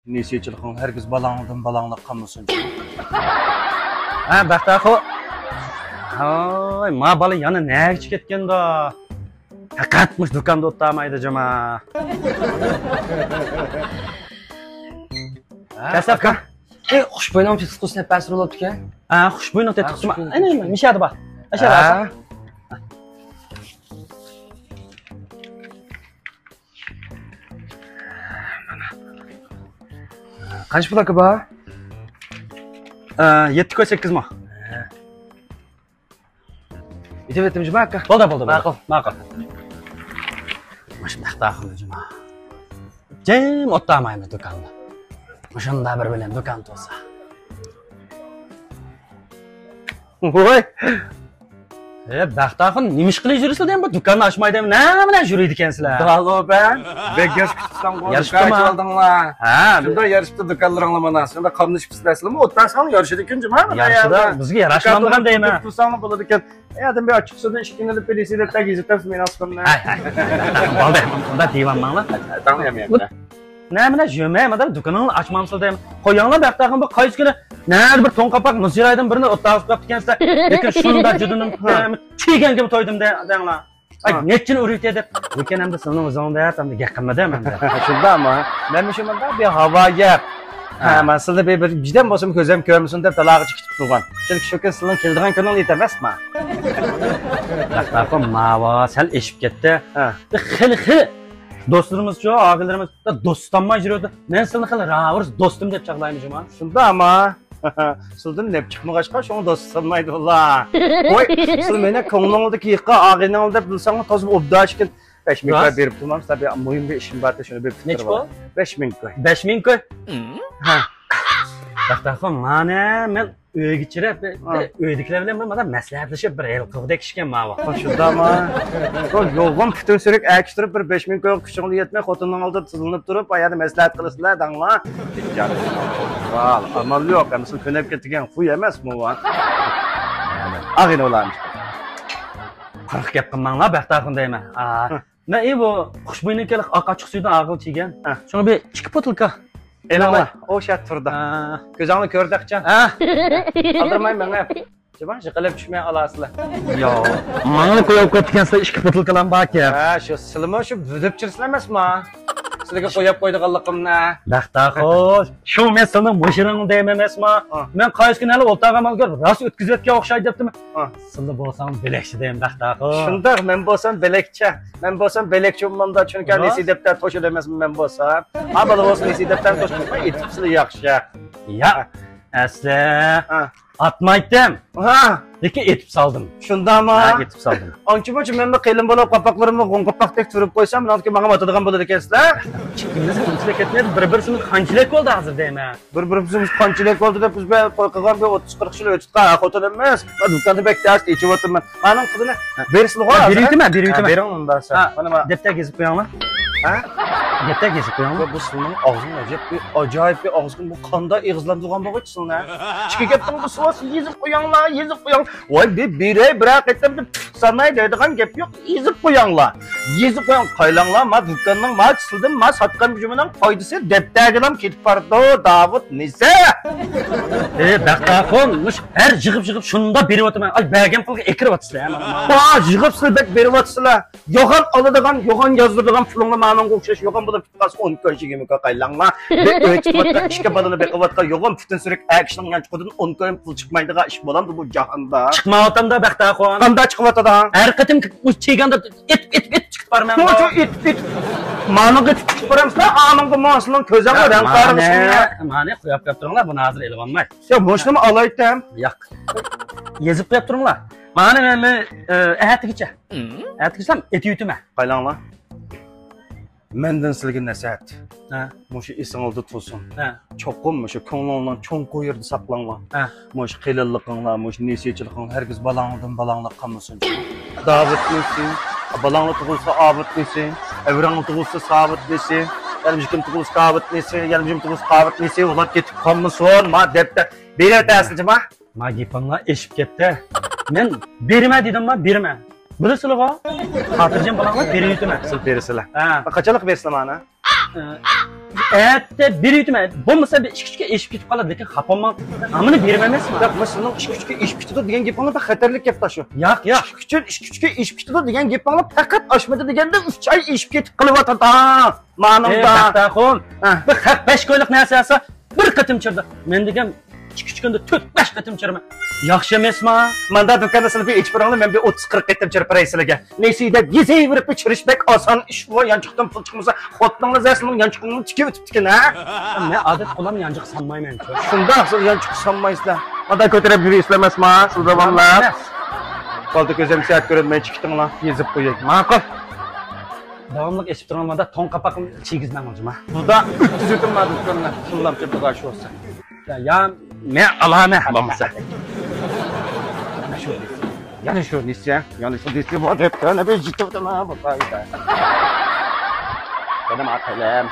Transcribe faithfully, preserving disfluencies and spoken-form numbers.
نېسىچىلىقىڭ ھەرگىز بالاڭدىن بالاڭلىق قالمىسۇن. ھە، بەختىيار ئاخۇن. ھاي، ما بالا يەنە نەگىچە كەتكەندۇ؟ پەقەت مۇشۇ دۇكاندا ئولتۇرمايدۇ جۇما. ھە، دەسلەپكى ئاكا. ئەي، خۇشبۇينىڭ تېتىتقۇسى نەپەسرى بولۇپتىكەن. ھە، خۇشبۇينىڭ تېتىتقۇسى. خۇشبۇي. ئەنە، مۇشۇ يەردە بار. ئاشۇ يەردە. ھە. قانچە پۇل ئاكا بار؟ ئە، يەتتە كوي سەككىز مو. ئېتىۋەتتىم جۇما ئاكا. بولدى، بولدى، بولدى. ماقۇل. ماقۇل. مۇشۇنداق تاخىل جۇما. جىم ئولتۇرمايمەن دۇكاندا. مۇشۇنداق بىر بىلەن دۇكان تۇرسا. ۋوي! ئە، بەختىيار ئاخۇن، نېمە ئىش قىلىپ يۈرىسىلەر دەيمەن، بۇ دۇكاننى ئاچماي دەيمەن، نېمە بىلەن يۈرىدىكەنسىلەر؟ دالۇ بەن، بەك ياخشى كۈتۈپسەن، ياخشىمۇ؟ دۇكان ئاچىۋالدىڭلار. ھە، شۇنداق يارىشىپتۇ دۇكانلىرىڭلار مانا، شۇنداق قاملىشىپ ئىشلەسىلەرمۇ، ئولتۇرساڭلار يارىشىدىكەن جۇما، مانا يارىشىدۇ، يەردە. بىزگە ياراشمامدىغان دەيمەن. تۇرساڭلار بولىدىكەن. ئەدىم بىر ئاچچىق سۆزدىن ئىككى كۈندە بىر ئېسىدە تەگىزى تەپسىمەن ئاسقىننى. ھەي، ھەي. بولدى، ئۇنداق دېيىۋالماڭلار. تاڭلىيام يەنە. نېمە، نېمە، يۈرمەي، مانا دۇكىنىڭنى ئاچمامسىلەر دەيمەن. قويۇڭلار بەختىيار ئاخۇن، بۇ قايسى كۈنى نەدە بىر توڭ قاپاق مۇز چىرايدىن بىرنى ئولتۇرغۇزۇپ قويۇپتىكەنسىلەر. لېكىن شۇنداق جۇدۇنۇم، ھە. تىيگەنگىمۇ تويدۇم دە-، دەڭلار. ئاي، ھە. نەچچىنى ئۇرۇۋېتەي دەپ. لېكىن ئەمدى سىلىنىڭ ئۆزۈڭ دەپ، ئەمدى گەپ قىلمىدىم ئەمدى. شۇنداقمۇ؟ مەنمۇ شۇ مۇنداق بىر ھاۋا گەپ. ھە. ھە، مەن سىلىنى بىر، بىر جىدەم بولسىمۇ كۆزۈم كۆرمىسۇن دەپ دالاغا چىقىپ تۇرغان. چۈنكى شۇ كۈن سىلىنىڭ كېلىدىغان كۈنىڭىز ئېنىق ئەمەسمۇ؟ بەختىيار ئاخۇن، ماۋۇ سەل ئېشىپ كەتتى. ھە. خېلى، خېلى دوستلىرىمىزچۇ، ئاغىنىلىرىمىز دوست تۇتالماي يۈرىدۇ. مەن سىلىنى خېلى راۋۇرۇس دوستۇم دەپ چاغلايمەن جۇما. شۇنداقمۇ؟ سىلدىن نەپ چىقمىغاچقا، شۇڭا دوست تۇتالمايدۇ ئۇلار. ۋاي، سىل مېنى كۆڭلۈڭدىكى يېقىن ئاغىنىڭ دەپ بىلسەڭمۇ تازا ئوبدان ئىكەن. بەش مىڭ كوي راست. بېرىپ تۇرمامسىز؟ بىر مۇھىم بىر ئىشىم بار، شۇنى بېرىپ نەچچە تۇرۇپ بۇ؟ بەش مىڭ كوي. بەش مىڭ كوي؟ ھە. بەختىيار ئاخۇن، مانا مەن ئۆيگە چىرىپ، ھە. ئۆيدىكىلەر بىلەن بىر مانا مەسلىھەتلىشىپ بىر ھەل قىلغۇدەك ئىشكەن ماۋۇ. شۇنداقمۇ؟ بۇ يوغان پۈتۈن سۈرۈك ئەكىشتۈرۈپ بىر بەش مىڭ كوي كۈچۈڭلار يەتمەي خوتۇننىڭ ئالدىدا تىزلىنىپ تۇرۇپ، ئايەردە مەسلىھەت قىلىسىلەر دەڭلار. ۋال، ئامال يوق، ئەمىسە كۆنۈپ كەتكەن خۇي ئەمەسمۇ بۇ؟ ئاغىنە ئۇلارنى. قارىق گەپ قىلماڭلار، بەختىيار ئاخۇن دەيمەن. ھە. مەن ئى بۇ خۇشبۇينىڭكى ئاق ئاچچىق سۈيىدىن ئاغىل چىگەن. ھە. شۇڭا بىر ئىككى بوتۇلكا. ئېلىڭلار. ئۇ شەرت تۇرىدۇ. ھە. كۆزۈڭلار كۆردى قاچان. ھە. ئالدىرىماي مېڭىپ. جۇما، يىقىلىپ چۈشمەي ئالاسىلەر. ياق. ماڭىلا قويۇپ قويۇپتىكەنسىلەر، ئىككى بوتۇلكىلام باركەن. ھە، شۇ سىلىمۇ شۇ بۈدۈپ چىرسىلەر ئەمەسما؟ سىلىگە قويۇپ قويىدىغانلىقىمنى. بەختىيار ئاخۇن، شۇ مەن سىلىنىڭ مۇشۇ يېرىڭنى دەيمەن ئەمەسما؟ ھە. مەن قايسى كۈنى ھېلى ئولتۇرغان مالگا راست ئۆتكۈزۈۋەتكەن ئوخشايدۇ دەپتىمەن. ھە. سىلى بولساڭ بىلەكچى دەيمەن، بەختىيار ئاخۇن. شۇنداق، مەن بولسام بىلەكچى. مەن بولسام بىلەكچى ئۇممامدا، چۈنكى راست. نېسى دەپتەر توشىدۇ ئەمەسمۇ مەن بولسام. ھا، بالا بولسا نېسى دەپتەر توشىدۇ. ئېتىپسىلە ياخشى. ياق، ئەسلى. ھە. ئاتمايتتىم. ھا. لېكىن ئېتىپ سالدىم. شۇنداقمۇ؟ ھە، ئېتىپ سالدىم. ئانچە-مۇنچە مەنمۇ قېلىن بولۇپ، قاپاقلىرىمنى غوڭ قاپاقتەك تۈرۈپ قويسام، مۇنىڭدىكى ماڭا ئاتىدىغان بولىدىكەنسىلەر. ئىككىمىز قانچىلىك كەتمەيدۇ، بىر-بىرسىمىز قانچىلىك بولدى ھازىر دەيمەن. بىر-بىرىمىز قانچىلىك بولدى دەپ، بىز بىر توي قىلغان بىر ئوتتۇز قىرىق يىل ئۆتۈپتۇ، ھە، خوتۇنۇمىز. مەن دۇكاندا بەك تەس ئېچىۋاتىمەن. مانا پۇلىنى بېرىسىلىغۇ ھە، ھازىر. بېرىۋېتىمەن، بېرىۋېتىمەن. ھە، بېرىڭ ئۇندا. ھە، مانا، ما- دەپتەرگە يېزىپ قويۇڭلار. ھە؟ دەپتەرگە يېزىپ قويۇڭلار. بۇ سىلىنىڭ ئاغزىڭ ئەجەب بىر ئاجايىپ بىر ئاغزىكەن. بۇ قانداق ئېغىزلاندۇرغان بولغۇيچۇ سىلىنى؟ ئىككى گەپنىڭ بىرسى بولسا يېزىپ قويۇڭلار، يېزىپ قويۇڭ. ۋاي، بىر بېرەي، بىرەر قېتىم دەپ ساناي دەيدىغان گەپ يوق. يېزىپ قويۇڭلار. يېزىپ قويۇڭ. قايلاڭلار، ما دۇكاننىڭ، ما سىلدىن، ما ساتقان بۇيۇمنىڭ پايدىسى دەپتەرگىلا كېتىپ بارىدۇ، داۋۇت نېسى. ئى، بەختىيار ئاخۇن، مۇشۇ ھەر يىغىپ-يىغىپ شۇنداق بېرىۋاتىمەن. ئاي، بەرگەن پۇلغا ئەكىرىۋاتىسىلەر. ۋا، يىغىپسىلەر، بەك بېرىۋاتىسىلەر. يوغان ئالىدىغان، يوغان يازدۇرىدىغان پۇلۇڭلار مانىڭغا ئوخشاش يوغان بولۇپ كېتىپ قالسا، ئون كوي، يىگىرمە كوي قايلاڭلار. بىر ئۆي تۇتۇۋاتقان، ئىككى بالىنى بېقىۋاتقان يوغان پۈتۈن سۈرۈك ئەر كىشىنىڭ يانچۇقىدىن ئون كويدىن پۇل چىقمايدىغان ئىش بولامدۇ بۇ جاھاندا؟ چىقمايۋاتامدا، بەختىيار ئاخۇن. قانداق چىقىۋاتىدۇ؟ ھەر قېتىم ئۇ چىگەندە ئېتىپ، ئېتىپ، ئېتىپ چىقىپ بارىمەن. شۇ، شۇ ئېتىپ، ئېتىپ. مانىڭغا ئېتىپ چىقىپ بارامسىلەر، ئانىڭغا ماڭسىلەر، كۆزۈڭلار رەڭ قارىسۇن. مانى قويۇپ كەپ تۇرۇڭلار، بۇنى ھازىر ئېلىۋالماي. يا، مۇشۇنىمۇ ئالايتتىم. ياق. يېزىپ قويۇپ تۇرۇڭلار. مانا مەن، مەن، ئە، ئەتىگىچە. ئەتىگىچە ئېتىۋېتىمەن. قايلاڭلار. مەندىن سىلىگە نەسىھەت. ھە. مۇشۇ ئېسىڭىزدە تۇرسۇن. ھە. چوقۇم مۇشۇ كۆڭلۈڭلارنىڭ چوڭقۇر يېرىدە ساقلاڭلار. ھە. مۇشۇ قېلىنلىقىڭلار، مۇشۇ نېسىچىلىقىڭ ھەرگىز بالاڭلاردىن بالاڭلىق قالمىسۇن. داۋۇت نېسى، بالاڭلار تۇغۇلسا ئابىد نېسى، ئەۋرەڭلار تۇغۇلسا ساۋۇت نېسى، يەلمىشىم تۇغۇلسا كاۋۇت نېسى، يەلمىشىم تۇغۇلسا قاۋۇت نېسى، ئۇلار كېتىپ قالمىسۇن. ما دەپتەر بېرىۋېتەرسىلەر جۇما. ما گېپىڭلار ئېشىپ كەتتى. مەن بېرىمەن دېدىمما، بېرىمەن. بىلىسىلىغۇ، خاتىرجەم بولۇڭلار، بېرىۋېتىمەن. سىز بېرىسىلەر. ھە. قاچانلىق بېرىسىلەر مانا؟ ئەتە بېرىۋېتىمەن. بولمىسا بىر ئىككى ئۈچ كۈن ئېشىپ كېتىپ قالىدۇ، لېكىن خاپا بولماڭ. ھە، مانا بېرىمەن ئەمەسمۇ؟ ياق، مانا سىزنىڭ ئىككى ئۈچ كۈن ئېشىپ كېتىدۇ دېگەن گېپىڭلار بەك خەتەرلىك گەپتە شۇ. ياق، ياق. ئىككى ئۈچ، ئىككى ئۈچ كۈن ئېشىپ كېتىدۇ دېگەن گېپىڭلار پەقەت ئاشمىدى دېگەندە ئۈچ ئاي ئېشىپ كېتىپ قېلىۋاتىدۇ. مانىڭدا. ئەي، بەختىيارخۇن، ھە. بىر خەق بەش كويلۇق نەرسە ئالسا، بىر قېتىم چىرىدۇ. مەن دېگەن ئىككى ئۈچ كۈندە تۆت بەش قېتىم چىرىمەن. ياخشى ئەمەسما؟ ماندا دۇكاندا سىلى بىر ئېچىپ بېرىڭلار، مەن بىر ئوتتۇز قىرىق قېتىم چىرىپ بېرەي سىلىگە. نېسى دەپ يېزىۋېرىپ بىر چىرىش بەك ئاسان ئىشمۇ، يانچۇقتىن پۇل چىقمىسا، خوتۇنۇڭلار زەسىنىڭ يانچۇقىنى تىكىۋېتىپتىكەن، ھە؟ مەن ئادەتتە قولۇمنى يانچۇققا سالمايمەنچۇ. شۇنداق، سىز يانچۇققا سالمايسىلەر. ماندا كۆتۈرۈپ يۈرۈيسىلەر ئەمەسما، سىز داۋاملاپ. ئەمەس. بالدۇر كۆزۈم سەت كۆرۈنمەي چىقىتىڭلار، يېزىپ قوياي. ماقۇل. داۋاملىق ئېسىپ تۇرغان مادا توڭ قاپاقنى چىگىزمەڭ جۇما. بۇدا ئۆتكۈزۈۋېتىڭ مادا دۇكاننى، تىللامچە بىغاش بولسا. يا، يا، مەن ئالامەن بولمىسا. يەنە شۇ دېسە، يەنە شۇ دېسە، يەنە شۇ دېسە، بۇ دەپتەرنى بىر يىتىۋېتىمەن بۇ قايدا. يەنە ماقۇلۇم.